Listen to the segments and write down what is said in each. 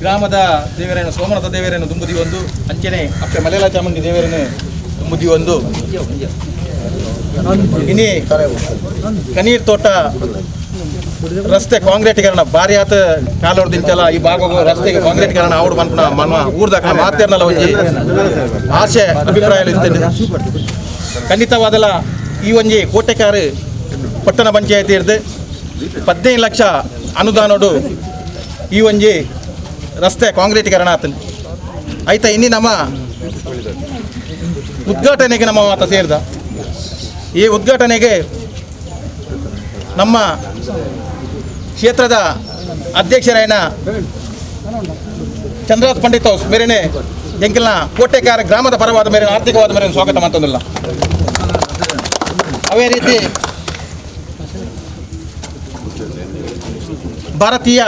ಗ್ರಾಮದ ದೇವರೇನು ಸೋಮನಾಥ ದೇವರೇನು ದುಂಬುದಿ ಒಂದು ಅಂಚನೆ ಅಪ್ಪೆ ಮಲೆಲ ಚಾಮುಂಡಿ ದೇವರೇನು ದುಂಬುದಿ ಒಂದು ಇನಿ ಕನೀರ್ ತೋಟ ರಸ್ತೆ ಕಾಂಕ್ರೀಟೀಕರಣ ಭಾರಿ ಆತ ಕಾಲೋರ್ ದಿಂಚಲ ಈ ಭಾಗ ರಸ್ತೆಗೆ ಕಾಂಕ್ರೀಟೀಕರಣ ಆವಡು ಪನ್ಪುನ ಮನ ಊರ್ದಕ ಮಾತೇರ್ನಲ ಒಂಜಿ ಆಸೆ ಅಭಿಪ್ರಾಯ ಇರ್ತದೆ. ಖಂಡಿತವಾದಲ ಈ ಒಂಜಿ ಕೋಟೆಕಾರು ಪಟ್ಟಣ ಪಂಚಾಯತಿ ಇರ್ದು 15 ಲಕ್ಷ ಅನುದಾನೋಡು ಈ ಒಂಜಿ ರಸ್ತೆ ಕಾಂಕ್ರೀಟೀಕರಣ ಆತನ ಆಯ್ತಾ. ಇನ್ನಿ ನಮ್ಮ ಉದ್ಘಾಟನೆಗೆ ನಮ್ಮ ಮಾತ ಸೇರಿದ ಈ ಉದ್ಘಾಟನೆಗೆ ನಮ್ಮ ಕ್ಷೇತ್ರದ ಅಧ್ಯಕ್ಷರಾಯನ ಚಂದ್ರನಾಥ್ ಪಂಡಿತ್ ಹೌಸ್ ಮೇರೆನೆ ಎಂಕಲ್ನ ಕೋಟೆಕಾರ ಗ್ರಾಮದ ಪರವಾದ ಮೇರೆ ಆರ್ಥಿಕವಾದ ಮೇರೆ ಸ್ವಾಗತ ಮಾಡ್ತಂದಿಲ್ಲ. ಅದೇ ರೀತಿ ಭಾರತೀಯ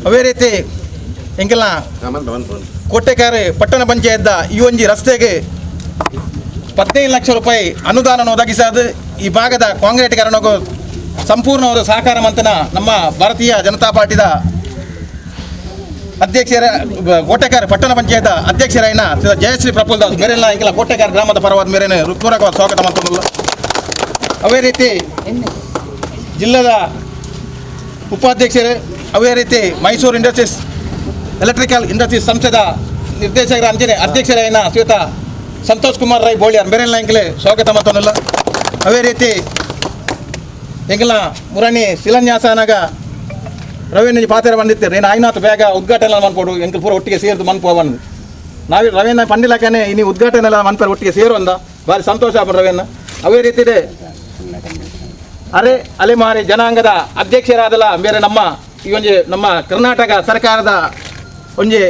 ಅದೇ ರೀತಿ ಎಂಕಲ್ನ ಕೋಟೆಕಾರ ಪಟ್ಟಣ ಪಂಚಾಯತ್ ಈ ಒಂಜಿ ರಸ್ತೆಗೆ 15 ಲಕ್ಷ ರೂಪಾಯಿ ಅನುದಾನ ಒದಗಿಸೋದು ಈ ಭಾಗದ ಕಾಂಕ್ರೀಟೀಕರಣಕ್ಕೂ ಸಂಪೂರ್ಣವಾದ ಸಹಕಾರ ಮಂತನ ನಮ್ಮ ಭಾರತೀಯ ಜನತಾ ಪಾರ್ಟಿದ ಅಧ್ಯಕ್ಷರ ಕೋಟೆಕಾರ ಪಟ್ಟಣ ಪಂಚಾಯತ್ ಅಧ್ಯಕ್ಷರಾಯನ ಜಯಶ್ರೀ ಪ್ರಫುಲ್ ದಾಸ್ ಮೇರೆಲ್ಲ ಇಂಕಲ ಕೋಟೆಕಾರ ಗ್ರಾಮದ ಪರವಾದ ಮೇರೆನೆ ಪೂರಕವಾದ ಸ್ವಾಗತ ಮಂತನಲ್ಲ. ಅದೇ ರೀತಿ ಜಿಲ್ಲೆದ ಉಪಾಧ್ಯಕ್ಷರು ಅದೇ ರೀತಿ ಮೈಸೂರು ಇಂಡಸ್ಟ್ರೀಸ್ ಎಲೆಕ್ಟ್ರಿಕಲ್ ಇಂಡಸ್ಟ್ರೀಸ್ ಸಂಸ್ಥೆದ ನಿರ್ದೇಶಕರ ಅಂಚನೆ ಅಧ್ಯಕ್ಷರಾಯನ ಶ್ರೀಯುತ ಸಂತೋಷ್ ಕುಮಾರ್ ರೈ ಬೋಳಿಯಾರ್ ಮೇರೆಲ್ಲ ಇಂಕಲೆ ಸ್ವಾಗತ ಮಂತನಲ್ಲ. ಅದೇ ರೀತಿ ಎಂಕಲ್ನ ಮುರಣಿ ಶಿಲಾನ್ಯಾಸನಾಗ ರವೀಂದ್ರ ಪಾತ್ರ ಬಂದಿತ್ತು ನೀನು ಆಯ್ನಾಥ್ ಬೇಗ ಉದ್ಘಾಟನೆ ಮನ್ಪೋಡು ಎಂಕಲ್ ಪೂರ ಒಟ್ಟಿಗೆ ಸೇರಿದು ಮನ್ಪು ಬಂದು ನಾವೇ ರವೀಂದ್ರ ಪಂಡಿಲಕನೆ ಇನ್ನು ಉದ್ಘಾಟನೆ ಎಲ್ಲ ಮನ್ಪರ ಒಟ್ಟಿಗೆ ಸೇರು ಅಂದ ಭಾರಿ ಸಂತೋಷ ಆಪ ರವೀಂದ್ರ. ಅದೇ ರೀತಿ ಇದೆ ಅರೆ ಅಲೆಮಾರಿ ಜನಾಂಗದ ಅಧ್ಯಕ್ಷರಾದಲ್ಲ ಬೇರೆ ನಮ್ಮ ಈ ಒಂಜಿ ನಮ್ಮ ಕರ್ನಾಟಕ ಸರ್ಕಾರದ ಒಂಜಿ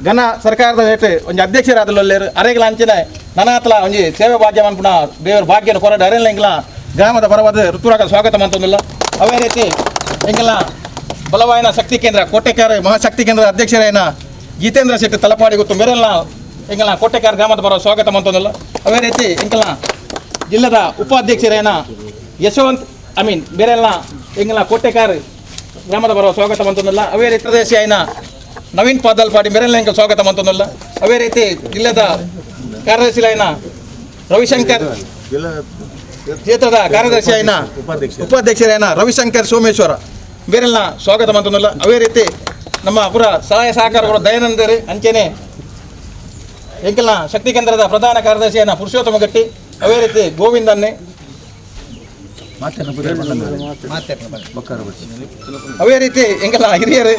ಘನ ಸರ್ಕಾರದ ರೇಟ್ ಒಂಜಿ ಅಧ್ಯಕ್ಷರಾದಲ್ಲ ಅರೆಗಳ ಅಂಚಿನ ನನಾತಲ ಒಂಜಿ ಸೇವೆ ಭಾಗ್ಯ ಮನ್ಪುನ ದೇವರ ಭಾಗ್ಯನ ಕೊರಡು ಅರೆಲ್ಲ ಎಂಕಲ ಗ್ರಾಮದ ಪರವಾದ ಋತುರಾಗ ಸ್ವಾಗತ ಮಂತೊಂದಿಲ್ಲ. ಅದೇ ರೀತಿ ಎಂಕಲ್ನ ಬಲವಾಯನ ಶಕ್ತಿ ಕೇಂದ್ರ ಕೋಟೆಕಾರ ಮಹಾಶಕ್ತಿ ಕೇಂದ್ರದ ಅಧ್ಯಕ್ಷರಾಯನ ಜಿತೇಂದ್ರ ಶೆಟ್ಟಿ ತಲಪಾಡಿ ಗೊತ್ತು ಮೇರೆಲ್ಲ ಎಂಕಲ್ನ ಕೋಟೆಕಾರ ಗ್ರಾಮದ ಪರ ಸ್ವಾಗತ ಮಂತೊಂದಿಲ್ಲ. ಅದೇ ರೀತಿ ಎಂಕಲ್ನ ಜಿಲ್ಲೆದ ಉಪಾಧ್ಯಕ್ಷರೇನ ಯಶವಂತ್ ಅಮೀನ್ ಬೇರೆಲ್ಲ ಎಂಕಲ್ನ ಕೋಟೆಕಾರ ಗ್ರಾಮದ ಬರುವ ಸ್ವಾಗತ ಮಂತೊಂದಿಲ್ಲ. ಅದೇ ರೀತಿ ಪ್ರದೇಶ ಆಯ್ನ ನವೀನ್ ಪಾದಲ್ಪಾಡಿ ಮೇರೆಲ್ಲ ಎಂಕಲ್ ಸ್ವಾಗತ ಮಂತೊಂದಿಲ್ಲ. ಅದೇ ರೀತಿ ಜಿಲ್ಲೆದ ಕಾರ್ಯದರ್ಶಿಲಾಯನ ರವಿಶಂಕರ್ ಕ್ಷೇತ್ರದ ಕಾರ್ಯದರ್ಶಿ ಆಯ್ನ ಉಪಾಧ್ಯಕ್ಷರೇನ ರವಿಶಂಕರ್ ಸೋಮೇಶ್ವರ ಬೇರೆಲ್ಲ ಸ್ವಾಗತ ಮಂತೊಂದಿಲ್ಲ. ಅದೇ ರೀತಿ ನಮ್ಮ ಪುರ ಸಹಾಯ ಸಹಕಾರಗಳು ದಯಾನಂದರು ಅಂಚೆನೆ ಎಂಕಲ್ನ ಶಕ್ತಿ ಕೇಂದ್ರದ ಪ್ರಧಾನ ಕಾರ್ಯದರ್ಶಿಯನ್ನ ಪುರುಷೋತ್ತಮ ಗಟ್ಟಿ ಅದೇ ರೀತಿ ಗೋವಿಂದನ್ನೇ ಅದೇ ರೀತಿ ಎಂಕಲ್ನ ಹಿರಿಯರು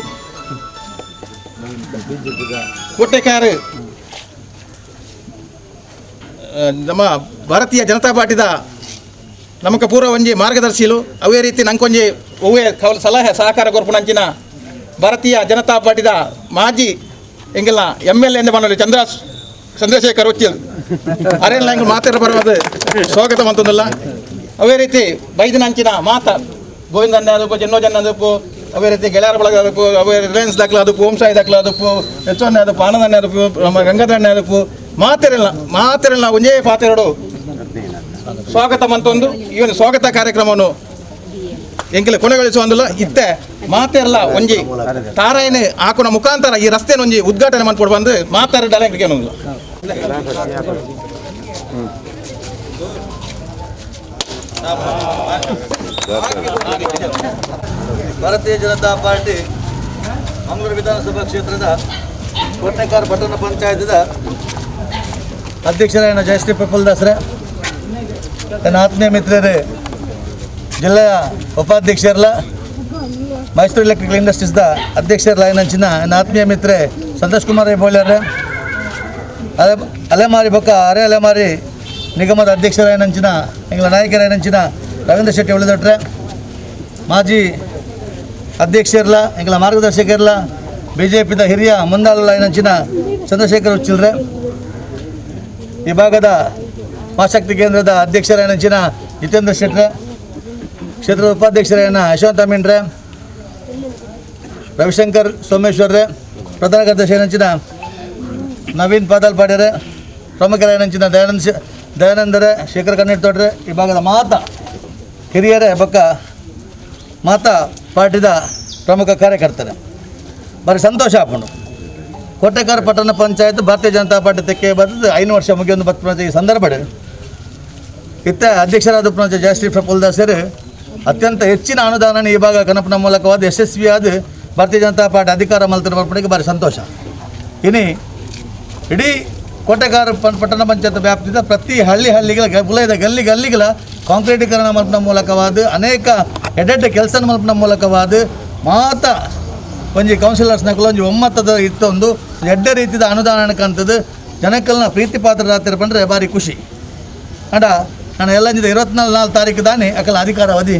ಕೋಟೆಕಾರು ನಮ್ಮ ಭಾರತೀಯ ಜನತಾ ಪಾರ್ಟಿದ ನಮಕ ಪೂರ್ವ ಒಂಜಿ ಮಾರ್ಗದರ್ಶಿಲು ಅವೇ ರೀತಿ ನಂಕೊಂಜಿ ಒವ್ವೇ ಸಲಹೆ ಸಹಕಾರ ಕೊರ್ಪುನಂಚಿನ ಭಾರತೀಯ ಜನತಾ ಪಾರ್ಟಿದ ಮಾಜಿ ಎಂಗೆಲ್ಲ ಎಮ್ ಎಲ್ ಎ ಪನೊಲಿ ಚಂದ್ರಶೇಖರ್ ಉಚ್ಚಿಲ್ ಅರೆಲ್ಲ ಎಂಗ್ ಮಾತಾಡ ಬರೋದು ಸ್ವಾಗತ ಮಂತೊಂದಿಲ್ಲ. ಅವೇ ರೀತಿ ಬೈದಿನಂಚಿನ ಮಾತ ಗೋವಿಂದಣ್ಣ ಅದಕ್ಕೂ ಜನ್ನೋ ಜನ ಅದಕ್ಕೂ ಅವೇ ರೀತಿ ಗೆಳೆಯರ ಬಳಗ ಅದಕ್ಕೂ ಅವೇ ರಿಲಯನ್ಸ್ ದಾಖಲ ಅದಕ್ಕೂ ಓಂ ಸಾಯಿ ದಾಖಲ ಅದಕ್ಕೂ ಎಚ್ ಅದಕ್ಕೂ ಆನಂದಣ್ಣ ಅದಕ್ಕೂ ನಮ್ಮ ಗಂಗಾಧರಣ್ಣ ಅದಕ್ಕೂ ಮಾತಿರಲ್ಲ ಮಾತಿರಲ್ಲ ಒಂದೇ ಪಾತೆರಡು ಸ್ವಾಗತ ಮಂತೊಂದು ಈ ಒಂದು ಸ್ವಾಗತ ಕಾರ್ಯಕ್ರಮವನ್ನು ಎಂಕಲೆ ಕೊನೆಗೊಳಿಸುವಂದಿಲ್ಲ. ಇತ್ತೆ ಮಾತೆರಲ್ಲ ಒಂಜಿ ತಾರಾಯನೆ ಹಾಕುನ ಮುಖಾಂತರ ಈ ರಸ್ತೆನ ಒಂಜಿ ಉದ್ಘಾಟನೆ ಮನ್ಪೊಡು ಬಂದು ಮಾತಾರ ಎಂಕಲೆ. ಭಾರತೀಯ ಜನತಾ ಪಾರ್ಟಿ ಮಂಗಳೂರು ವಿಧಾನಸಭಾ ಕ್ಷೇತ್ರದ ಕೋಟೆಕಾರ್ ಪಟ್ಟಣ ಪಂಚಾಯತ್ದ ಅಧ್ಯಕ್ಷರಾಯನ ಜಯಶ್ರೀ ಪ್ರಫುಲ್ ದಾಸ್ರೆ, ನನ್ನ ಆತ್ಮೀಯ ಮಿತ್ರರೇ, ಜಿಲ್ಲೆಯ ಉಪಾಧ್ಯಕ್ಷರಲ್ಲ ಮೈಸೂರು ಎಲೆಕ್ಟ್ರಿಕಲ್ ಇಂಡಸ್ಟ್ರೀಸ್ದ ಅಧ್ಯಕ್ಷರಲ್ಲ ನನ್ನ ಆತ್ಮೀಯ ಮಿತ್ರೆ ಸಂತೋಷ್ ಕುಮಾರ್ ಬೋಳ್ಯಾರೆ, ಅಲೆ ಅಲೆಮಾರಿ ಬೊಕ್ಕ ಅರೆ ಅಲೆಮಾರಿ ನಿಗಮದ ಅಧ್ಯಕ್ಷರಾಯನಂಚಿನ ಎಂಗಳ ನಾಯಕರಾಯನಂಚಿನ ರವೀಂದ್ರ ಶೆಟ್ಟಿ ಉಳಿದೊಟ್ರೆ, ಮಾಜಿ ಅಧ್ಯಕ್ಷರ್ಲ ಎಂಗಳ ಮಾರ್ಗದರ್ಶಕರ್ಲ ಬಿ ಜೆ ಪಿದ ಹಿರಿಯ ಮುಂದಾಳುಗಳಾಯನಂಚಿನ ಚಂದ್ರಶೇಖರ್ ಉಚ್ಚಿಲ್ರೆ, ಈ ಭಾಗದ ಮಹಾಶಕ್ತಿ ಕೇಂದ್ರದ ಅಧ್ಯಕ್ಷರಾಯನಂಚಿನ ಜಿತೇಂದ್ರ ಶೆಟ್ರೆ, ಕ್ಷೇತ್ರದ ಉಪಾಧ್ಯಕ್ಷರಾಯನ ಯಶವಂತ ಅಮೀನ್ರೆ, ರವಿಶಂಕರ್ ಸೋಮೇಶ್ವರ್ರೆ, ಪ್ರಧಾನ ಕಾರ್ಯದರ್ಶಿ ನವೀನ್ ಪಾದಲ್ಪಾಡ್ಯರೆ, ಪ್ರಮುಖರಾಯನಂಚಿನ ದಯಾನಂದರೇ, ಶೇಖರ್ ಕಣ್ಣೀರ್ ತೋಟ್ರೆ, ಈ ಭಾಗದ ಮಾತ ಹಿರಿಯರೇ ಬೊಕ್ಕ ಮಾತಾ ಪಾರ್ಟಿದ ಪ್ರಮುಖ ಕಾರ್ಯಕರ್ತರು ಬಾರಿ ಸಂತೋಷ ಆಪುಂಡು. ಕೋಟೆಕಾರ ಪಟ್ಟಣ ಪಂಚಾಯತ್ ಭಾರತೀಯ ಜನತಾ ಪಾರ್ಟಿ ತೆಕ್ಕೆ ಬರ್ತದೆ 5 ವರ್ಷ ಮುಗಿಯೊಂದು ಬತ್ಪುನ ಈ ಸಂದರ್ಭ ಇತ್ತ ಅಧ್ಯಕ್ಷರಾದ ಪುನಃ ಜಯಶ್ರೀ ಪ್ರಫುಲ್ ದಾಸರು ಅತ್ಯಂತ ಹೆಚ್ಚಿನ ಅನುದಾನ ಈ ಭಾಗ ಕನಪನ ಮೂಲಕವಾದ ಯಶಸ್ವಿಯಾದ ಭಾರತೀಯ ಜನತಾ ಪಾರ್ಟಿ ಅಧಿಕಾರ ಮಲ್ತಿನ ಬರ್ಪಣೆಗೆ ಭಾರಿ ಸಂತೋಷ. ಇನಿ ಇಡೀ ಕೋಟೆಕಾರ ಪಟ್ಟಣ ಪಂಚಾಯತ್ ವ್ಯಾಪ್ತಿದ ಪ್ರತಿ ಹಳ್ಳಿ ಹಳ್ಳಿಗಳ ಬುಲೈದ ಗಲ್ಲಿ ಗಲ್ಲಿಗಳ ಕಾಂಕ್ರೀಟೀಕರಣ ಮಲ್ಪನ ಮೂಲಕವಾದ ಅನೇಕ ಎಡೆಡ್ಡೆ ಕೆಲಸ ಮಲ್ಪನ ಮೂಲಕವಾದ ಮಾತ ಒಂಜಿ ಕೌನ್ಸಿಲರ್ಸ್ನಕುಲು ಒಂಜಿ ಒಮ್ಮತದ ಇತ್ತೊಂದು ಎಡ್ಡೆ ರೀತಿದ ಅನುದಾನಕ್ಕಂಥದ್ದು ಜನಕ್ಕಲ್ನ ಪ್ರೀತಿ ಪಾತ್ರರಾತಿರ ಪಂಡ್ರೆ ಭಾರಿ ಖುಷಿ. ಅಂಡ ನಾನು ಎಲ್ಲ 24 ತಾರೀಕು ದಾನಿ ಅಕಲ ಅಧಿಕಾರಾವಧಿ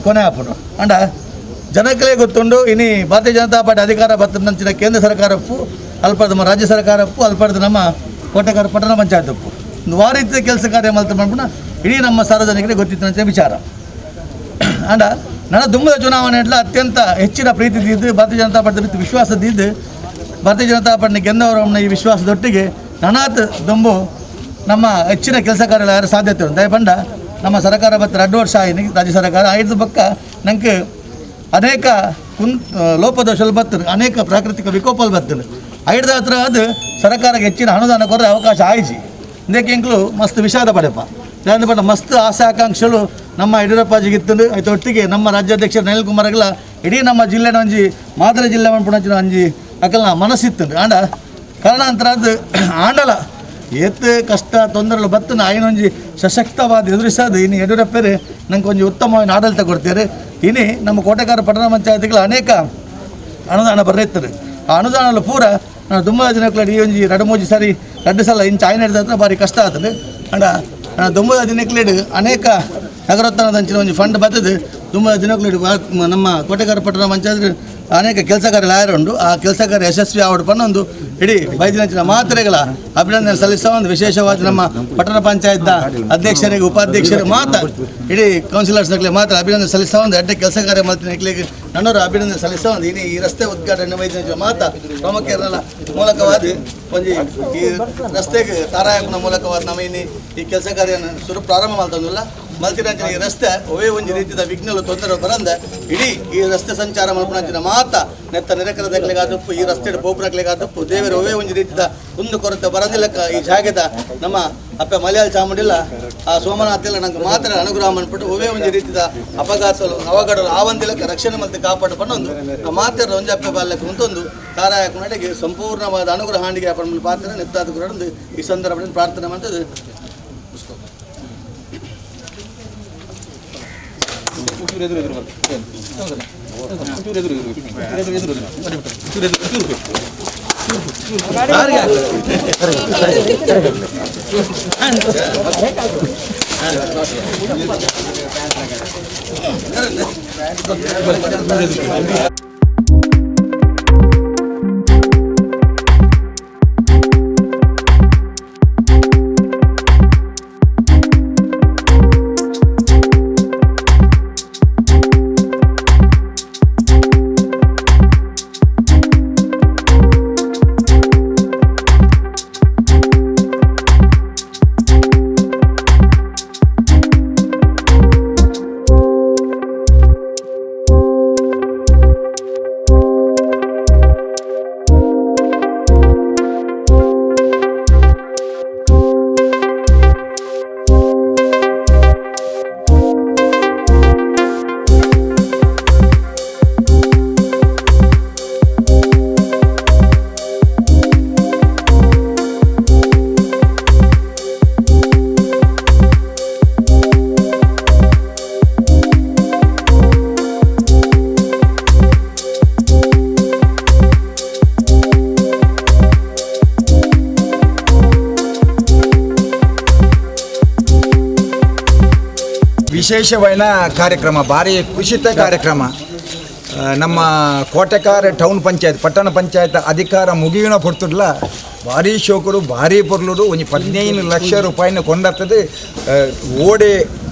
ಕೊನೆ ಆಪುಂಡು. ಅಂಡ ಜನಕ್ಕಲೇ ಗೊತ್ತುಂಡು ಇನಿ ಭಾರತೀಯ ಜನತಾ ಪಾರ್ಟಿ ಅಧಿಕಾರ ಬತ್ತಂಚಿನ ಕೇಂದ್ರ ಸರ್ಕಾರಪ್ಪು ಅಲ್ಪದ ನಮ್ಮ ರಾಜ್ಯ ಸರ್ಕಾರಪ್ಪು ಅಲ್ಪದ ನಮ್ಮ ಕೋಟೆಕಾರ ಪಟ್ಟಣ ಪಂಚಾಯತ್ ಉಪ್ಪು ಒಂದು ವಾರೀತಿಯ ಕೆಲಸ ಕಾರ್ಯ ಮಲ್ತ ಮಾಡ್ಬಿಟ್ಟು ಇಡೀ ನಮ್ಮ ಸಾರ್ವಜನಿಕರಿಗೆ ಗೊತ್ತಿತ್ತಂಚ ವಿಚಾರ. ಅಂಡ ನನ್ನ ದುಂಬದ ಚುನಾವಣೆ ಅತ್ಯಂತ ಹೆಚ್ಚಿನ ಪ್ರೀತಿ ಇದ್ದು ಭಾರತೀಯ ಜನತಾ ಪಾರ್ಟಿ ವಿಶ್ವಾಸದಿದ್ದು ಭಾರತೀಯ ಜನತಾ ಪಾರ್ಟಿ ಗೆದ್ದವರನ್ನ ಈ ವಿಶ್ವಾಸದೊಟ್ಟಿಗೆ ನನಾತ್ ದುಂಬು ನಮ್ಮ ಹೆಚ್ಚಿನ ಕೆಲಸ ಕಾರ್ಯಗಳು ಯಾರು ಸಾಧ್ಯತೆ ಉಂಟು. ದಯಪಂಡ ನಮ್ಮ ಸರ್ಕಾರ ಬತ್ತ 2 ವರ್ಷ ಆಯ್ತು ರಾಜ್ಯ ಸರ್ಕಾರ ಐದು ಪಕ್ಕ ನಂಗೆ ಅನೇಕ ಲೋಪದೋಷలు ಬರ್ತದೆ, ಅನೇಕ ಪ್ರಾಕೃತಿಕ ವಿಕೋಪలు ಬರ್ತದೆ. ಐದು ಹತ್ರ ಅದು ಸರ್ಕಾರಕ್ಕೆ ಹೆಚ್ಚಿನ ಅನುದಾನ ಕೊಡೋ ಅವಕಾಶ ಆಯ್ತು. ಇದಕ್ಕೆ ಇಂಕ್ಲು ಮಸ್ತ್ ವಿಷಾದ ಪಡೆಯಪ್ಪ ಪಟ್ಟ ಮಸ್ತ್ ಆಸೆ ಆಕಾಂಕ್ಷೆಗಳು ನಮ್ಮ ಯಡಿಯೂರಪ್ಪಾಜಿಗಿತ್ತು. ಆಯ್ತು ಒಟ್ಟಿಗೆ ನಮ್ಮ ರಾಜ್ಯಾಧ್ಯಕ್ಷ ನಳಿನ್ ಕುಮಾರ್ಗಳ ಇಡೀ ನಮ್ಮ ಜಿಲ್ಲೆನ ಒಂಜಿ ಮಾದರಿ ಜಿಲ್ಲೆ ಮನ್ಪುಣಂಚಿನ ಒಂಜಿ ಅಕಲ್ನ ಮನಸ್ಸಿತ್ತು. ಆಂಡ ಕಾರಣಾಂತರ ಅದು ಆಂಡಲ ಏತ್ ಕಷ್ಟ ತೊಂದರೆಗಳು ಬತ್ತನ ಆಯ್ನೊಂಜಿ ಸಶಕ್ತವಾದ ಎದುರಿಸೋದು ಇನ್ನು ಯಡಿಯೂರಪ್ಪರೇ ನಂಗೆ ಒಂಜಿ ಉತ್ತಮವಾದ ಆಡಳಿತ ಕೊಡ್ತಾರೆ. ಇನ್ನು ನಮ್ಮ ಕೋಟೆಕಾರ ಪಟ್ಟಣ ಪಂಚಾಯತ್ಗಳ ಅನೇಕ ಅನುದಾನ ಬರೀತಾರೆ. ಆ ಅನುದಾನ ಪೂರ ನಾನು ತುಂಬ ದಿನಕ್ಕೂ ಈ ಒಂಜಿ 2-3 ಸಾರಿ 2 ಸಲ ಇಂಚ ಆಯ್ನ ಹಿಡಿದ ಹತ್ರ ಭಾರಿ ಕಷ್ಟ ಆಗ್ತದೆ. ಅಂಡ ನಾನು ದುಂಬದ ದಿನಕ್ಲೇಡು ಅನೇಕ ನಗರೋತ್ಥಾನದಂಚಿನ ಒಂಜಿ ಫಂಡ್ ಬರ್ತದೆ. ತುಂಬ ದಿನಕ್ಲೇಡು ನಮ್ಮ ಕೋಟೆಕಾರ ಪಟ್ಟಣ ಪಂಚಾಯತ್ ಅನೇಕ ಕೆಲಸ ಕಾರ್ಯ ಉಂಡು. ಆ ಕೆಲಸ ಕಾರ್ಯ ಯಶಸ್ವಿ ಆವಡು ಪನ್ನೊಂದು ಇಡೀ ಬೈದಿನಂಚಿನ ಮಾತ್ರೆಗಳ ಅಭಿನಂದನೆ ಸಲ್ಲಿಸುವ ಒಂದು ವಿಶೇಷವಾದ ನಮ್ಮ ಪಟ್ಟಣ ಪಂಚಾಯತ್ ಅಧ್ಯಕ್ಷರಿಗೆ ಉಪಾಧ್ಯಕ್ಷರು ಮಾತ್ರ ಇಡೀ ಕೌನ್ಸಿಲರ್ಸ್ಗಳಿಗೆ ಮಾತ್ರ ಅಭಿನಂದನೆ ಸಲ್ಲಿಸುವ ಒಂದು ಅಡ್ಡ ಕೆಲಸ ಕಾರ್ಯ ಮಾಡ್ತೀನಿ ನನ್ನವರು ಅಭಿನಂದನೆ ಸಲ್ಲಿಸುವ ಒಂದು ಇನ್ನು ಈ ರಸ್ತೆ ಉದ್ಘಾಟನೆ ಬೈದಿನಂಚಿನ ಮಾತ್ರ ಪ್ರಾಮುಖ್ಯರಲ್ಲ ಮೂಲಕವಾದ ಒಂಜಿ ಈ ರಸ್ತೆಗೆ ತಾರಾಯಕನ ಮೂಲಕವಾದ ನಮ್ಮ ಇನ್ನು ಈ ಕೆಲಸ ಕಾರ್ಯ ಶುರು ಪ್ರಾರಂಭ ಮಾಡ್ತಂದಿಲ್ಲ ಮಲ್ತಿನಂಚಿನ ಈ ರಸ್ತೆ ಒವೇ ಒಂಜಿ ರೀತಿಯ ವಿಘ್ನಲು ತೊಂದರೆ ಬರಂದ ಇಡೀ ಈ ರಸ್ತೆ ಸಂಚಾರ ಮಲ್ಪುನಂಚಿನ ಮಾತ ನೆತ್ತ ನೆರೆಕರದಕ್ಲೆಗಾದಪ್ಪು ಈ ರಸ್ತೆ ಪೋಪುನಕ್ಲೆಗಾದಪ್ಪು ದೇವರು ಒವೇ ಒಂಜಿ ರೀತಿಯ ಕುಂದು ಕೊರತೆ ಬರಂದಿಲ್ಲಕ್ಕ ಈ ಜಾಗದ ನಮ್ಮ ಅಪ್ಪ ಮಲಯಾಳ ಚಾಮುಂಡಿಲ್ಲ ಆ ಸೋಮನಾಥೆಲ್ಲ ನಂಗೆ ಮಾತ್ರ ಅನುಗ್ರಹ ಮಾಡ್ಬಿಟ್ಟು ಒವೇ ಒಂಜಿ ರೀತಿಯ ಅಪಘಾತ ಅವಘಡ ಆವಂದಿಲ್ಲಕ್ಕ ರಕ್ಷಣೆ ಮತ್ತು ಕಾಪಾಡು ಪನ್ನೊಂದು ಮಾತ್ರ ಒಂಜಿ ಅಪ್ಪೆ ಬಾಲಕ್ಕೆ ಉಂಟೊಂದು ತಾರಾಯಕನಡೆಗೆ ಸಂಪೂರ್ಣವಾದ ಅನುಗ್ರಹ ಹಾಂಡಿಗೆ ಅಪ್ಪನ ಪಾತ್ರ ನೆತ್ತಾದ ಈ ಸಂದರ್ಭದಲ್ಲಿ ಪ್ರಾರ್ಥನೆ ಮಾಡ್ತದೆ. ವಿಶೇಷವಾದ ಕಾರ್ಯಕ್ರಮ, ಭಾರಿ ಖುಷಿತ ಕಾರ್ಯಕ್ರಮ. ನಮ್ಮ ಕೋಟೆಕಾರ ಟೌನ್ ಪಂಚಾಯತ್ ಪಟ್ಟಣ ಪಂಚಾಯತ್ ಅಧಿಕಾರ ಮುಗಿಯುವ ಪೊರ್ತುಡ್ಲ ಭಾರಿ ಶೋಕರು ಭಾರಿ ಪೊರ್ಲುಡು ಒಂಜಿ 15 ಲಕ್ಷ ರೂಪಾಯಿನ ಕೊಂಡತ್ತದು ಓಡೆ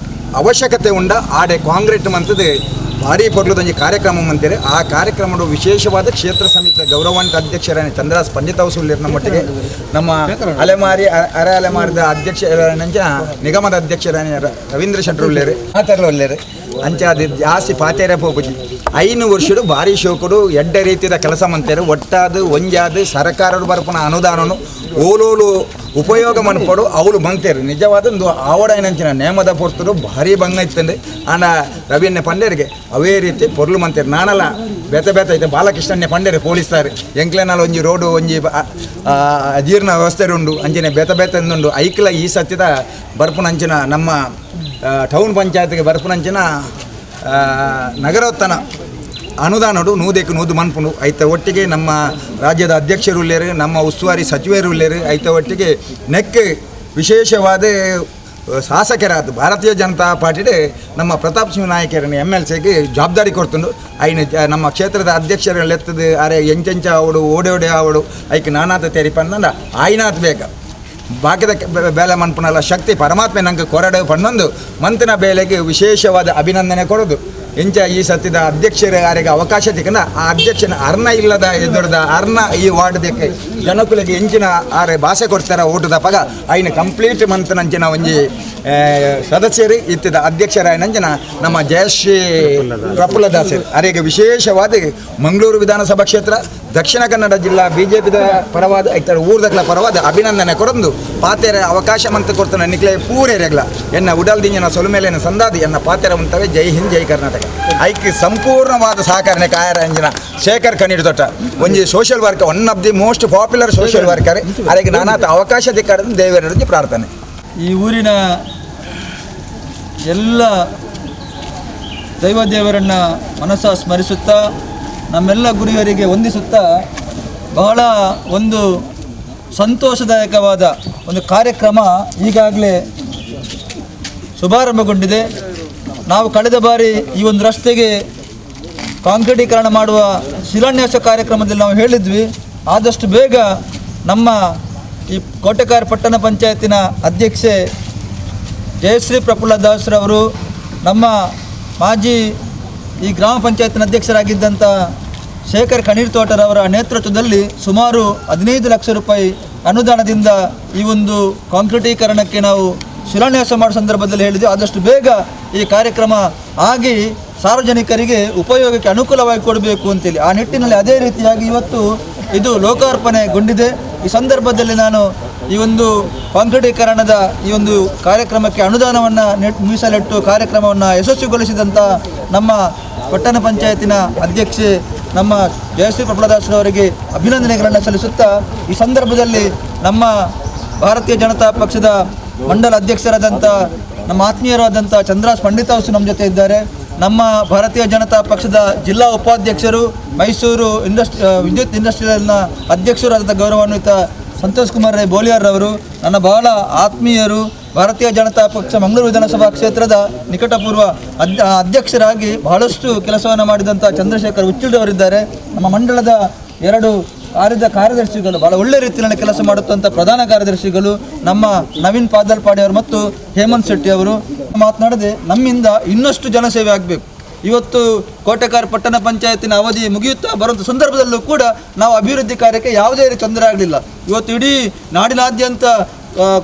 ಅವಶ್ಯಕತೆ ಉಂಡ ಆಡೆ ಕಾಂಕ್ರೀಟ್ ಮಂತದು ಭಾರಿ ಪೊರ್ಲುದೊಂಜಿ ಕಾರ್ಯಕ್ರಮ ಮಂತಿರು ಆ ಕಾರ್ಯಕ್ರಮಡು ವಿಶೇಷವಾದ ಕ್ಷೇತ್ರ ಸಮಿತಿ ಗೌರವಾನ್ವಿತ ಅಧ್ಯಕ್ಷರಾದ ಚಂದ್ರಾಸ್ ಪಂಡಿತ ಅವಸುಲ್ಲೇರ್ ನಮ್ಮೊಟ್ಟಿಗೆ ನಮ್ಮ ಅಲೆಮಾರಿ ಅರೆ ಅಲೆಮಾರಿದ ಅಧ್ಯಕ್ಷರಾದ ನಿಗಮದ ಅಧ್ಯಕ್ಷರಾದ ರವೀಂದ್ರ ಶೆಟ್ಟರು ಉಳ್ಳೇರು ಮಾತಾಡಲು ಉಳ್ಳೇರು ಅಂಚ ಅದು ಜಾಸ್ತಿ ಪಾತೇರೆ ಪೋಪುಜಿ 5 ವರ್ಷಡು ಭಾರಿ ಶೋಕುಡು ಎಡ್ಡ ರೀತಿಯ ಕೆಲಸ ಮಂತೇರು ಒಟ್ಟಾದು ಒಂಜಾದು ಸರ್ಕಾರದ ಬರ್ಪುನ ಅನುದಾನನು ಓಲೋಲು ಉಪಯೋಗ ಮನ್ಪಡು ಅವಳು ಮಂತೇರು ನಿಜವಾದ ಒಂದು ಆವಡೈನಂಚಿನ ನೇಮದ ಪೊರ್ತುಡು ಭಾರಿ ಭಂಗ ಇತ್ತಂದೆ ಆಂಡ ರವಿಯನ್ನೇ ಪಂಡೇರಿಗೆ ಅವೇ ರೀತಿ ಪೊರ್ಲು ಮಂತೇರು ನಾನಲ್ಲ ಬೇತೆ ಬೇತೆ ಐತೆ ಬಾಲಕೃಷ್ಣನ್ನೇ ಪಂಡೇರು ಪೊಲೀಸ್ತಾರೆ ಎಂಕ್ಲೆನಾಲ ಒಂಜಿ ರೋಡು ಒಂಜಿ ಅಜೀರ್ಣ ವ್ಯವಸ್ಥೆ ಉಂಡು ಅಂಚನೆ ಬೇತೆ ಬೇತೆ ಉಂಡು ಐಕ್ಲ ಈ ಸತ್ಯದ ಬರ್ಪುನಂಚಿನ ನಮ್ಮ ಟೌನ್ ಪಂಚಾಯತ್ಗೆ ಬರ್ಪುನಂಚಿನ ನಗರೋತ್ತನ ಅನುದಾನಡು ನೂದೆಕ್ ನೂದು ಮನ್ಪುಂಡು ಐತ ಒಟ್ಟಿಗೆ ನಮ್ಮ ರಾಜ್ಯದ ಅಧ್ಯಕ್ಷರು ಉಳ್ಳೇರು ನಮ್ಮ ಉಸ್ತುವಾರಿ ಸಚಿವರು ಉಳ್ಳೇರು ಐತ ಒಟ್ಟಿಗೆ ನೆಕ್ ವಿಶೇಷವಾದ ಶಾಸಕರಾದ ಭಾರತೀಯ ಜನತಾ ಪಾರ್ಟಿ ನಮ್ಮ ಪ್ರತಾಪ್ ಸಿಂಹ ನಾಯಕರನ್ನು ಎಮ್ ಎಲ್ ಸಿಗೆ ಜವಾಬ್ದಾರಿ ಕೊಡ್ತುಂಡು ಐನ ನಮ್ಮ ಕ್ಷೇತ್ರದ ಅಧ್ಯಕ್ಷರು ಎತ್ತದು ಅರೆ ಎಂಚೆಂಚ ಆವಡು ಓಡೆ ಓಡೆ ಆವಡು ಐಕ್ ನಾನಾತ ತೆರಿ ಪಂದ ಆಯ್ನಾತ್ ಬೇಕ ಬಾಕಿದ ಬೇಲೆ ಮನ್ಪುನಲ್ಲ ಶಕ್ತಿ ಪರಮಾತ್ಮೆ ನಂಗೆ ಕೊರಡು ಪಣ್ಣೊಂದು ಮಂತಿನ ಬೇಲೆಗೆ ವಿಶೇಷವಾದ ಅಭಿನಂದನೆ ಕೊಡೋದು ಇಂಚ ಈ ಸತ್ಯದ ಅಧ್ಯಕ್ಷರ ಯಾರಿಗೆ ಅವಕಾಶ ತಿಕ್ಕಂಡ ಆ ಅಧ್ಯಕ್ಷನ ಅರ್ಣ ಇಲ್ಲದ ಎದುರದ ಅರ್ಣ ಈ ವಾರ್ಡ್ ದಕ್ಕೆ ಜನಕುಲಿಗೆ ಎಂಚಿನ ಆರೆ ಭಾಷೆ ಕೊಡ್ತಾರ ಓಟದ ಪಗ ಐನ ಕಂಪ್ಲೀಟ್ ಮಂತನಂಚಿನ ಒಂಜಿ ಸದಸ್ಯರು ಇತ್ತಿದ ಅಧ್ಯಕ್ಷರಾಯನಂಚಿನ ನಮ್ಮ ಜಯಶ್ರೀ ಪ್ರಫುಲ್ಲ ದಾಸರು ಅರೆಗೆ ವಿಶೇಷವಾದ ಮಂಗಳೂರು ವಿಧಾನಸಭಾ ಕ್ಷೇತ್ರ ದಕ್ಷಿಣ ಕನ್ನಡ ಜಿಲ್ಲಾ ಬಿಜೆಪಿದ ಪರವಾದ ಐತರ ಊರ್ದಕ್ಲ ಪರವಾದ ಅಭಿನಂದನೆ ಕೊರಂದು ಪಾತೆರೆ ಅವಕಾಶ ಮಂತ ಕೊಡ್ತಾನೆ ನಿಕ್ಲೆ ಪೂರೇರೆಗ್ಲ ಎನ್ನ ಉಡಲ್ದಿಂಜನ ಸೊಲುಮೇಲೆನ ಸಂದಾದಿ ಎನ್ನ ಪಾತೆರ ಉಂಟವೆ. ಜೈ ಹಿಂದ್, ಜೈ ಕರ್ನಾಟಕ. ಐಕ್ ಸಂಪೂರ್ಣವಾದ ಸಹಕಾರನೆ ಕಾಯರಂಜನ ಶೇಖರ್ ಕಣ್ಣೀರು ತೊಟ್ಟ ಒಂಜಿ social worker, one of the most popular social worker. ಅದಕ್ಕೆ ನಾನಾತ ಅವಕಾಶ ದಿಕ್ಕಾಡದು ದೇವರ ಪ್ರಾರ್ಥನೆ. ಈ ಊರಿನ ಎಲ್ಲ ದೈವದೇವರನ್ನು ಮನಸ್ಸ ಸ್ಮರಿಸುತ್ತಾ ನಮ್ಮೆಲ್ಲ ಗುರಿಯರಿಗೆ ವಂದಿಸುತ್ತಾ ಬಹಳ ಒಂದು ಸಂತೋಷದಾಯಕವಾದ ಒಂದು ಕಾರ್ಯಕ್ರಮ ಈಗಾಗಲೇ ಶುಭಾರಂಭಗೊಂಡಿದೆ. ನಾವು ಕಳೆದ ಬಾರಿ ಈ ಒಂದು ರಸ್ತೆಗೆ ಕಾಂಕ್ರೀಟೀಕರಣ ಮಾಡುವ ಶಿಲಾನ್ಯಾಸ ಕಾರ್ಯಕ್ರಮದಲ್ಲಿ ನಾವು ಹೇಳಿದ್ವಿ, ಆದಷ್ಟು ಬೇಗ ನಮ್ಮ ಈ ಕೋಟೆಕಾರ್ ಪಟ್ಟಣ ಪಂಚಾಯತಿನ ಅಧ್ಯಕ್ಷೆ ಜಯಶ್ರೀ ಪ್ರಫುಲ್ಲ ದಾಸ್ರವರು, ನಮ್ಮ ಮಾಜಿ ಈ ಗ್ರಾಮ ಪಂಚಾಯತಿನ ಅಧ್ಯಕ್ಷರಾಗಿದ್ದಂಥ ಶೇಖರ್ ಕಣೀರ್ತೋಟರವರ ನೇತೃತ್ವದಲ್ಲಿ ಸುಮಾರು 15 ಲಕ್ಷ ರೂಪಾಯಿ ಅನುದಾನದಿಂದ ಈ ಒಂದು ಕಾಂಕ್ರೀಟೀಕರಣಕ್ಕೆ ನಾವು ಶಿಲಾನ್ಯಾಸ ಮಾಡುವ ಸಂದರ್ಭದಲ್ಲಿ ಹೇಳಿದ್ವಿ. ಆದಷ್ಟು ಬೇಗ ಈ ಕಾರ್ಯಕ್ರಮ ಆಗಿ ಸಾರ್ವಜನಿಕರಿಗೆ ಉಪಯೋಗಕ್ಕೆ ಅನುಕೂಲವಾಗಿ ಕೊಡಬೇಕು ಅಂತೇಳಿ ಆ ನಿಟ್ಟಿನಲ್ಲಿ ಅದೇ ರೀತಿಯಾಗಿ ಇವತ್ತು ಇದು ಲೋಕಾರ್ಪಣೆಗೊಂಡಿದೆ. ಈ ಸಂದರ್ಭದಲ್ಲಿ ನಾನು ಈ ಒಂದು ಕಾಂಕ್ರೀಟೀಕರಣದ ಈ ಒಂದು ಕಾರ್ಯಕ್ರಮಕ್ಕೆ ಅನುದಾನವನ್ನು ಮೀಸಲಿಟ್ಟು ಕಾರ್ಯಕ್ರಮವನ್ನು ಯಶಸ್ವಿಗೊಳಿಸಿದಂಥ ನಮ್ಮ ಪಟ್ಟಣ ಪಂಚಾಯತಿನ ಅಧ್ಯಕ್ಷೆ ನಮ್ಮ ಜಯಶ್ರೀ ಪ್ರಫುಲ್ಲದಾಸರವರಿಗೆ ಅಭಿನಂದನೆಗಳನ್ನು ಸಲ್ಲಿಸುತ್ತಾ, ಈ ಸಂದರ್ಭದಲ್ಲಿ ನಮ್ಮ ಭಾರತೀಯ ಜನತಾ ಪಕ್ಷದ ಮಂಡಲ ಅಧ್ಯಕ್ಷರಾದಂಥ ನಮ್ಮ ಆತ್ಮೀಯರಾದಂಥ ಚಂದ್ರಾಸ್ ಪಂಡಿತ್ ಅವರು ನಮ್ಮ ಜೊತೆ ಇದ್ದಾರೆ. ನಮ್ಮ ಭಾರತೀಯ ಜನತಾ ಪಕ್ಷದ ಜಿಲ್ಲಾ ಉಪಾಧ್ಯಕ್ಷರು, ಮೈಸೂರು ವಿದ್ಯುತ್ ಇಂಡಸ್ಟ್ರಿಯಲ್ನ ಅಧ್ಯಕ್ಷರಾದಂಥ ಗೌರವಾನ್ವಿತ ಸಂತೋಷ್ ಕುಮಾರ್ ರೈ ಬೋಲಿಯಾರ್ರವರು ನನ್ನ ಬಹಳ ಆತ್ಮೀಯರು. ಭಾರತೀಯ ಜನತಾ ಪಕ್ಷ ಮಂಗಳೂರು ವಿಧಾನಸಭಾ ಕ್ಷೇತ್ರದ ನಿಕಟಪೂರ್ವ ಅಧ್ಯಕ್ಷರಾಗಿ ಬಹಳಷ್ಟು ಕೆಲಸವನ್ನು ಮಾಡಿದಂಥ ಚಂದ್ರಶೇಖರ್ ಉಚ್ಚಿಲ್ರವರಿದ್ದಾರೆ. ನಮ್ಮ ಮಂಡಲದ 2 ಕಾರ್ಯದರ್ಶಿಗಳು ಬಹಳ ಒಳ್ಳೆ ರೀತಿಯಲ್ಲಿ ಕೆಲಸ ಮಾಡುತ್ತಂಥ ಪ್ರಧಾನ ಕಾರ್ಯದರ್ಶಿಗಳು ನಮ್ಮ ನವೀನ್ ಪಾದಲ್ಪಾಡಿ ಅವರು ಮತ್ತು ಹೇಮಂತ್ ಶೆಟ್ಟಿ ಅವರು. ಮಾತನಾಡದೆ ನಮ್ಮಿಂದ ಇನ್ನಷ್ಟು ಜನಸೇವೆ ಆಗಬೇಕು. ಇವತ್ತು ಕೋಟೆಕಾರ್ ಪಟ್ಟಣ ಪಂಚಾಯತಿನ ಅವಧಿ ಮುಗಿಯುತ್ತಾ ಬರುವಂಥ ಸಂದರ್ಭದಲ್ಲೂ ಕೂಡ ನಾವು ಅಭಿವೃದ್ಧಿ ಕಾರ್ಯಕ್ಕೆ ಯಾವುದೇ ರೀತಿ ತೊಂದರೆ ಆಗಲಿಲ್ಲ. ಇವತ್ತು ಇಡೀ ನಾಡಿನಾದ್ಯಂತ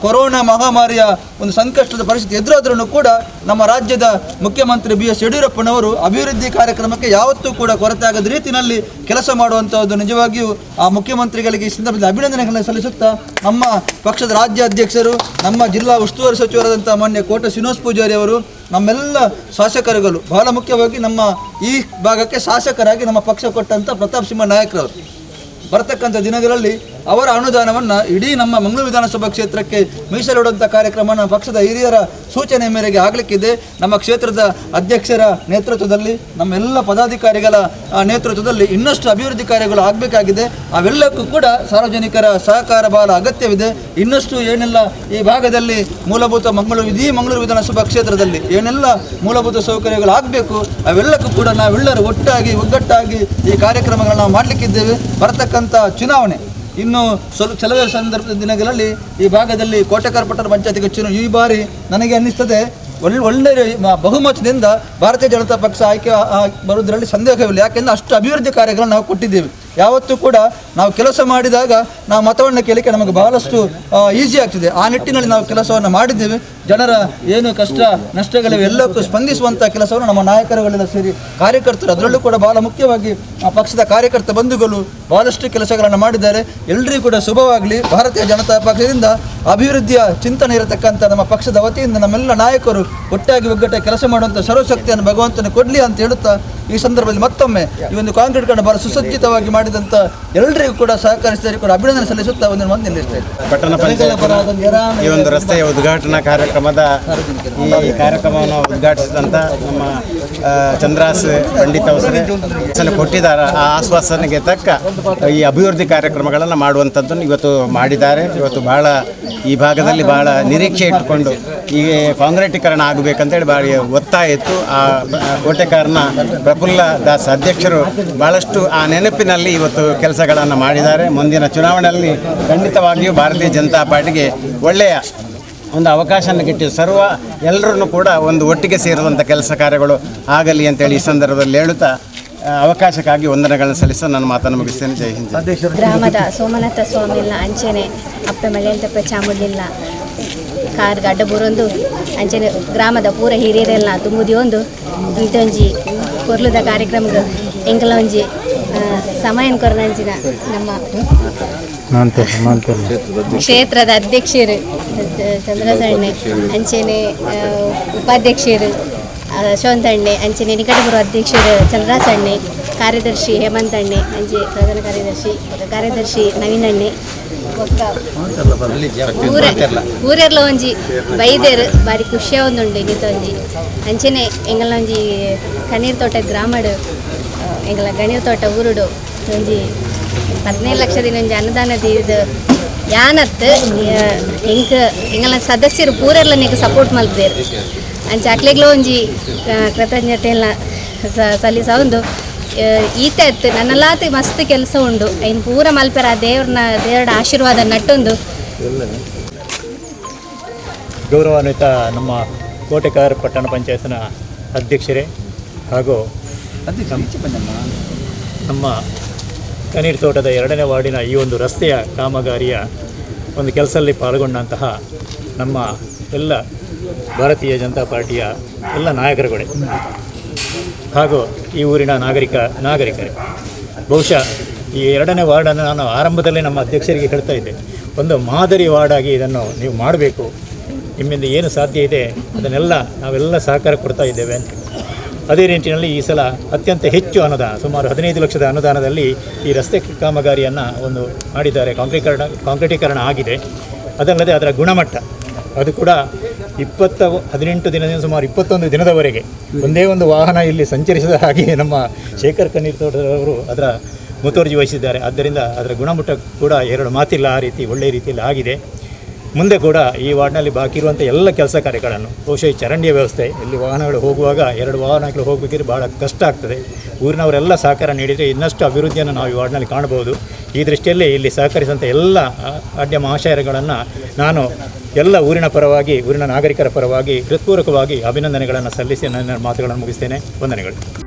ಕೊರೋನಾ ಮಹಾಮಾರಿಯ ಒಂದು ಸಂಕಷ್ಟದ ಪರಿಸ್ಥಿತಿ ಎದುರಾದ್ರೂ ಕೂಡ ನಮ್ಮ ರಾಜ್ಯದ ಮುಖ್ಯಮಂತ್ರಿ ಬಿ ಎಸ್ ಯಡಿಯೂರಪ್ಪನವರು ಅಭಿವೃದ್ಧಿ ಕಾರ್ಯಕ್ರಮಕ್ಕೆ ಯಾವತ್ತೂ ಕೂಡ ಕೊರತೆ ಆಗದ ರೀತಿಯಲ್ಲಿ ಕೆಲಸ ಮಾಡುವಂಥದ್ದು ನಿಜವಾಗಿಯೂ ಆ ಮುಖ್ಯಮಂತ್ರಿಗಳಿಗೆ ಈ ಸಂದರ್ಭದಲ್ಲಿ ಅಭಿನಂದನೆಗಳನ್ನು ಸಲ್ಲಿಸುತ್ತಾ, ನಮ್ಮ ಪಕ್ಷದ ರಾಜ್ಯ ಅಧ್ಯಕ್ಷರು, ನಮ್ಮ ಜಿಲ್ಲಾ ಉಸ್ತುವಾರಿ ಸಚಿವರಾದಂಥ ಮಾನ್ಯ ಕೋಟ ಶ್ರೀನಿವಾಸ ಪೂಜಾರಿ ಅವರು, ನಮ್ಮೆಲ್ಲ ಶಾಸಕರುಗಳು, ಬಹಳ ಮುಖ್ಯವಾಗಿ ನಮ್ಮ ಈ ಭಾಗಕ್ಕೆ ಶಾಸಕರಾಗಿ ನಮ್ಮ ಪಕ್ಷ ಕೊಟ್ಟಂಥ ಪ್ರತಾಪ್ ಸಿಂಹ ನಾಯಕ್ರವರು ಬರತಕ್ಕಂಥ ದಿನಗಳಲ್ಲಿ ಅವರ ಅನುದಾನವನ್ನು ಇಡೀ ನಮ್ಮ ಮಂಗಳೂರು ವಿಧಾನಸಭಾ ಕ್ಷೇತ್ರಕ್ಕೆ ಮೀಸಲಿಡುವಂಥ ಕಾರ್ಯಕ್ರಮ ನಮ್ಮ ಪಕ್ಷದ ಹಿರಿಯರ ಸೂಚನೆ ಮೇರೆಗೆ ಆಗಲಿಕ್ಕಿದೆ. ನಮ್ಮ ಕ್ಷೇತ್ರದ ಅಧ್ಯಕ್ಷರ ನೇತೃತ್ವದಲ್ಲಿ, ನಮ್ಮೆಲ್ಲ ಪದಾಧಿಕಾರಿಗಳ ನೇತೃತ್ವದಲ್ಲಿ ಇನ್ನಷ್ಟು ಅಭಿವೃದ್ಧಿ ಕಾರ್ಯಗಳು ಆಗಬೇಕಾಗಿದೆ. ಅವೆಲ್ಲಕ್ಕೂ ಕೂಡ ಸಾರ್ವಜನಿಕರ ಸಹಕಾರ ಬಹಳ ಅಗತ್ಯವಿದೆ. ಇನ್ನಷ್ಟು ಏನೆಲ್ಲ ಈ ಭಾಗದಲ್ಲಿ ಮೂಲಭೂತ ಮಂಗಳೂರು ಇಡೀ ಮಂಗಳೂರು ವಿಧಾನಸಭಾ ಕ್ಷೇತ್ರದಲ್ಲಿ ಏನೆಲ್ಲ ಮೂಲಭೂತ ಸೌಕರ್ಯಗಳು ಆಗಬೇಕು ಅವೆಲ್ಲಕ್ಕೂ ಕೂಡ ನಾವೆಲ್ಲರೂ ಒಟ್ಟಾಗಿ ಒಗ್ಗಟ್ಟಾಗಿ ಈ ಕಾರ್ಯಕ್ರಮಗಳನ್ನ ನಾವು ಮಾಡಲಿಕ್ಕಿದ್ದೇವೆ. ಬರತಕ್ಕಂಥ ಚುನಾವಣೆ ಇನ್ನು ಸ್ವಲ್ಪ ಕೆಲವೇ ಸಂದರ್ಭದ ದಿನಗಳಲ್ಲಿ ಈ ಭಾಗದಲ್ಲಿ ಕೋಟೆಕಾರ್ ಪಟ್ಟಣ ಪಂಚಾಯತಿಗೆ ಚುನಾವಣೆ ಈ ಬಾರಿ ನನಗೆ ಅನ್ನಿಸ್ತದೆ ಒಳ್ಳೆ ಒಳ್ಳೆ ಬಹುಮತದಿಂದ ಭಾರತೀಯ ಜನತಾ ಪಕ್ಷ ಆಯ್ಕೆ ಬರುವುದರಲ್ಲಿ ಸಂದೇಹವಿಲ್ಲ. ಯಾಕೆಂದರೆ ಅಷ್ಟು ಅಭಿವೃದ್ಧಿ ಕಾರ್ಯಗಳನ್ನು ನಾವು ಕೊಟ್ಟಿದ್ದೇವೆ. ಯಾವತ್ತೂ ಕೂಡ ನಾವು ಕೆಲಸ ಮಾಡಿದಾಗ ನಾವು ಮತವನ್ನು ಕೇಳಲಿಕ್ಕೆ ನಮಗೆ ಬಹಳಷ್ಟು ಈಸಿ ಆಗ್ತದೆ. ಆ ನಿಟ್ಟಿನಲ್ಲಿ ನಾವು ಕೆಲಸವನ್ನು ಮಾಡಿದ್ದೇವೆ. ಜನರ ಏನು ಕಷ್ಟ ನಷ್ಟಗಳಿವೆ ಎಲ್ಲಕ್ಕೂ ಸ್ಪಂದಿಸುವಂಥ ಕೆಲಸವನ್ನು ನಮ್ಮ ನಾಯಕರುಗಳೆಲ್ಲ ಸೇರಿ ಕಾರ್ಯಕರ್ತರು, ಅದರಲ್ಲೂ ಕೂಡ ಬಹಳ ಮುಖ್ಯವಾಗಿ ಆ ಪಕ್ಷದ ಕಾರ್ಯಕರ್ತ ಬಂಧುಗಳು ಬಹಳಷ್ಟು ಕೆಲಸಗಳನ್ನು ಮಾಡಿದ್ದಾರೆ. ಎಲ್ಲರಿಗೂ ಕೂಡ ಶುಭವಾಗಲಿ. ಭಾರತೀಯ ಜನತಾ ಪಕ್ಷದಿಂದ ಅಭಿವೃದ್ಧಿಯ ಚಿಂತನೆ ಇರತಕ್ಕಂಥ ನಮ್ಮ ಪಕ್ಷದ ವತಿಯಿಂದ ನಮ್ಮೆಲ್ಲ ನಾಯಕರು ಒಟ್ಟಾಗಿ ಒಗ್ಗಟ್ಟಾಗಿ ಕೆಲಸ ಮಾಡುವಂಥ ಸರ್ವಶಕ್ತಿಯನ್ನು ಭಗವಂತನು ಕೊಡಲಿ ಅಂತ ಹೇಳುತ್ತಾ, ಈ ಸಂದರ್ಭದಲ್ಲಿ ಮತ್ತೊಮ್ಮೆ ಈ ಒಂದು ಕಾಂಕ್ರೀಟ್ ಬಹಳ ಸುಸಜ್ಜಿತವಾಗಿ ಮಾಡಿದಂಥ ಎಲ್ಲರಿಗೂ ಕೂಡ, ಸಹಕರಿಸಿದವರಿಗೂ ಕೂಡ ಅಭಿನಂದನೆ ಸಲ್ಲಿಸುತ್ತಾ ಒಂದು ಮಾತು ನಿಲ್ಲಿಸ್ತಾ ಇದ್ದೇನೆ. ಪಟ್ಟಣ ಪಂಚಾಯತ್ ಈ ಒಂದು ರಸ್ತೆಯ ಉದ್ಘಾಟನಾ ಕಾರ್ಯಕ್ರಮದ ಈ ಕಾರ್ಯಕ್ರಮವನ್ನು ಉದ್ಘಾಟಿಸಿದಂಥ ನಮ್ಮ ಚಂದ್ರಾಸ್ ಪಂಡಿತ್ ಅವಸರೆ ಕೊಟ್ಟಿದ್ದಾರೆ. ಆ ಆಶ್ವಾಸನೆಗೆ ತಕ್ಕ ಈ ಅಭಿವೃದ್ಧಿ ಕಾರ್ಯಕ್ರಮಗಳನ್ನು ಮಾಡುವಂಥದ್ದನ್ನು ಇವತ್ತು ಮಾಡಿದ್ದಾರೆ. ಇವತ್ತು ಬಹಳ ಈ ಭಾಗದಲ್ಲಿ ಬಹಳ ನಿರೀಕ್ಷೆ ಇಟ್ಟುಕೊಂಡು ಈ ಕಾಂಕ್ರೀಟೀಕರಣ ಆಗಬೇಕಂತೇಳಿ ಭಾಳ ಒತ್ತಾಯ ಇತ್ತು. ಆ ಕೋಟೆಕಾರನ ಪ್ರಫುಲ್ಲ ದಾಸ್ ಅಧ್ಯಕ್ಷರು ಭಾಳಷ್ಟು ಆ ನೆನಪಿನಲ್ಲಿ ಇವತ್ತು ಕೆಲಸಗಳನ್ನು ಮಾಡಿದ್ದಾರೆ. ಮುಂದಿನ ಚುನಾವಣೆಯಲ್ಲಿ ಖಂಡಿತವಾಗಿಯೂ ಭಾರತೀಯ ಜನತಾ ಪಾರ್ಟಿಗೆ ಒಳ್ಳೆಯ ಒಂದು ಅವಕಾಶನ ಗಿಟ್ಟಿ ಸರ್ವ ಎಲ್ಲರನ್ನು ಕೂಡ ಒಂದು ಒಟ್ಟಿಗೆ ಸೇರುವಂಥ ಕೆಲಸ ಕಾರ್ಯಗಳು ಆಗಲಿ ಅಂತೇಳಿ ಈ ಸಂದರ್ಭದಲ್ಲಿ ಹೇಳುತ್ತಾ, ಅವಕಾಶಕ್ಕಾಗಿ ವಂದನೆಗಳನ್ನು ಸಲ್ಲಿಸ ನನ್ನ ಮಾತನ್ನು ಮುಗಿಸ್ತೇನೆ. ಜೈ ಹಿಂದ್. ಗ್ರಾಮದ ಸೋಮನಾಥ ಸ್ವಾಮಿಲ್ಲ ಅಂಚೆನೆ ಅಪ್ಪೆ ಮಳೆಯಂತಪ್ಪ ಚಾಮುಂಡಿಲ್ಲ ಕಾರ್ ಗಡ್ಡ ಬೂರೊಂದು ಅಂಚೆನೆ ಗ್ರಾಮದ ಪೂರ ಹಿರಿಯರೆಲ್ಲ ತುಂಬುದಿ ಒಂದು ಇಂತೊಂಜಿ ಕೊರ್ಲುದ ಕಾರ್ಯಕ್ರಮಕ್ಕೆ ಎಂಕಲ ಒಂಜಿ ಸಮಯನ್ ಕೊರನಂಚಿನ ನಮ್ಮ ಕ್ಷೇತ್ರದ ಅಧ್ಯಕ್ಷರು ಚಂದ್ರಸಣ್ಣೆ, ಅಂಚೆನೆ ಉಪಾಧ್ಯಕ್ಷರು ಯಶವಂತಣ್ಣೆ, ಅಂಚೆನೆ ನಿಕಟಪುರ ಅಧ್ಯಕ್ಷರು ಚಂದ್ರಾಸಣ್ಣೆ, ಕಾರ್ಯದರ್ಶಿ ಹೇಮಂತಣ್ಣೆ, ಅಂಚೆ ಪ್ರಧಾನ ಕಾರ್ಯದರ್ಶಿ ಕಾರ್ಯದರ್ಶಿ ನವೀನಣ್ಣೆ, ಬೊಕ್ಕ ಊರೆರ್ಲ ಒಂಜಿ ಬೈದೇರು ಬಾರಿ ಖುಷಿಯ ಒಂದುಂಡು ಇನ್ನಿತ ಒಂಜಿ. ಅಂಚೆನೆ ಎಂಗಲ ಒಂಜಿ ಕಣ್ಣೀರ್ ತೋಟ ಗ್ರಾಮಡು, ಎಂಗಲ ಗಣೀರ್ ತೋಟ ಊರುಡು ಒಂಜಿ 15 ಲಕ್ಷದಿನ ಒಂಜಿ ಅನುದಾನ ದೀದ್ ಯಾನತ್ ಎಂಕ್ ಎಂಗಲ ಸದಸ್ಯರು ಪೂರೆರ್ಲ ನಿಕ್ ಸಪೋರ್ಟ್ ಮಲ್ತೇರು. ಅಂಚ ಅಕ್ಲೆಗ್ಲ ಒಂಜಿ ಕೃತಜ್ಞತೆ ಎಲ್ಲ ಸಲ್ಲಿಸ ಒಂದು ಈತ ಇತ್ತು. ನನ್ನಲಾತಿ ಮಸ್ತ್ ಕೆಲಸ ಉಂಡು. ಐನ್ ಪೂರ ಮಲ್ಪೆರ ಆ ದೇವ್ರನ್ನ ದೇವರ ಆಶೀರ್ವಾದ ನಟ್ಟೊಂದು. ಗೌರವಾನ್ವಿತ ನಮ್ಮ ಕೋಟೆಕಾರ ಪಟ್ಟಣ ಪಂಚಾಯತ್ನ ಅಧ್ಯಕ್ಷರೇ ಹಾಗೂ ನಮ್ಮ ಕನೀರ್ ತೋಟದ 2ನೇ ವಾರ್ಡಿನ ಈ ಒಂದು ರಸ್ತೆಯ ಕಾಮಗಾರಿಯ ಒಂದು ಕೆಲಸದಲ್ಲಿ ಪಾಲ್ಗೊಂಡಂತಹ ನಮ್ಮ ಎಲ್ಲ ಭಾರತೀಯ ಜನತಾ ಪಾರ್ಟಿಯ ಎಲ್ಲ ನಾಯಕರುಗಳೇ ಹಾಗೂ ಈ ಊರಿನ ನಾಗರಿಕರೇ, ಬಹುಶಃ ಈ 2ನೇ ವಾರ್ಡನ್ನು ನಾನು ಆರಂಭದಲ್ಲೇ ನಮ್ಮ ಅಧ್ಯಕ್ಷರಿಗೆ ಹೇಳ್ತಾ ಇದ್ದೆ, ಒಂದು ಮಾದರಿ ವಾರ್ಡಾಗಿ ಇದನ್ನು ನೀವು ಮಾಡಬೇಕು, ನಿಮ್ಮಿಂದ ಏನು ಸಾಧ್ಯ ಇದೆ ಅದನ್ನೆಲ್ಲ ನಾವೆಲ್ಲ ಸಹಕಾರ ಕೊಡ್ತಾ ಇದ್ದೇವೆ ಅಂತ. ಅದೇ ನಿಟ್ಟಿನಲ್ಲಿ ಈ ಸಲ ಅತ್ಯಂತ ಹೆಚ್ಚು ಅನುದಾನ, ಸುಮಾರು 15 ಲಕ್ಷದ ಅನುದಾನದಲ್ಲಿ ಈ ರಸ್ತೆ ಕಾಮಗಾರಿಯನ್ನು ಒಂದು ಮಾಡಿದ್ದಾರೆ. ಕಾಂಕ್ರೀಟೀಕರಣ ಆಗಿದೆ. ಅದಲ್ಲದೆ ಅದರ ಗುಣಮಟ್ಟ ಅದು ಕೂಡ 18 ದಿನದಿಂದ ಸುಮಾರು 21 ದಿನದವರೆಗೆ ಒಂದೇ ಒಂದು ವಾಹನ ಇಲ್ಲಿ ಸಂಚರಿಸಿದ ಹಾಗೆ ನಮ್ಮ ಶೇಖರ್ ಕಣ್ಣೀರ್ ತೋಟದವರು ಅದರ ಮುತುವರ್ಜಿ ವಹಿಸಿದ್ದಾರೆ. ಆದ್ದರಿಂದ ಅದರ ಗುಣಮಟ್ಟ ಕೂಡ ಎರಡು ಮಾತಿಲ್ಲ, ಆ ರೀತಿ ಒಳ್ಳೆಯ ರೀತಿಯಲ್ಲಿ ಆಗಿದೆ. ಮುಂದೆ ಕೂಡ ಈ ವಾರ್ಡ್ನಲ್ಲಿ ಬಾಕಿ ಇರುವಂಥ ಎಲ್ಲ ಕೆಲಸ ಕಾರ್ಯಗಳನ್ನು, ಬಹುಶಃ ಈ ಚರಂಡಿಯ ವ್ಯವಸ್ಥೆ, ಇಲ್ಲಿ ವಾಹನಗಳು ಹೋಗುವಾಗ 2 ವಾಹನಗಳು ಹೋಗಬೇಕಿದ್ರೆ ಭಾಳ ಕಷ್ಟ ಆಗ್ತದೆ. ಊರಿನವರೆಲ್ಲ ಸಹಕಾರ ನೀಡಿದರೆ ಇನ್ನಷ್ಟು ಅಭಿವೃದ್ಧಿಯನ್ನು ನಾವು ಈ ವಾರ್ಡ್ನಲ್ಲಿ ಕಾಣಬಹುದು. ಈ ದೃಷ್ಟಿಯಲ್ಲಿ ಇಲ್ಲಿ ಸಹಕರಿಸಿದಂಥ ಎಲ್ಲ ಅಡ್ಯ ಮಹಾಶಯರುಗಳನ್ನು ನಾನು ಎಲ್ಲ ಊರಿನ ಪರವಾಗಿ, ಊರಿನ ನಾಗರಿಕರ ಪರವಾಗಿ ಹೃತ್ಪೂರ್ವಕವಾಗಿ ಅಭಿನಂದನೆಗಳನ್ನು ಸಲ್ಲಿಸಿ ನನ್ನ ಮಾತುಗಳನ್ನು ಮುಗಿಸ್ತೇನೆ. ವಂದನೆಗಳು.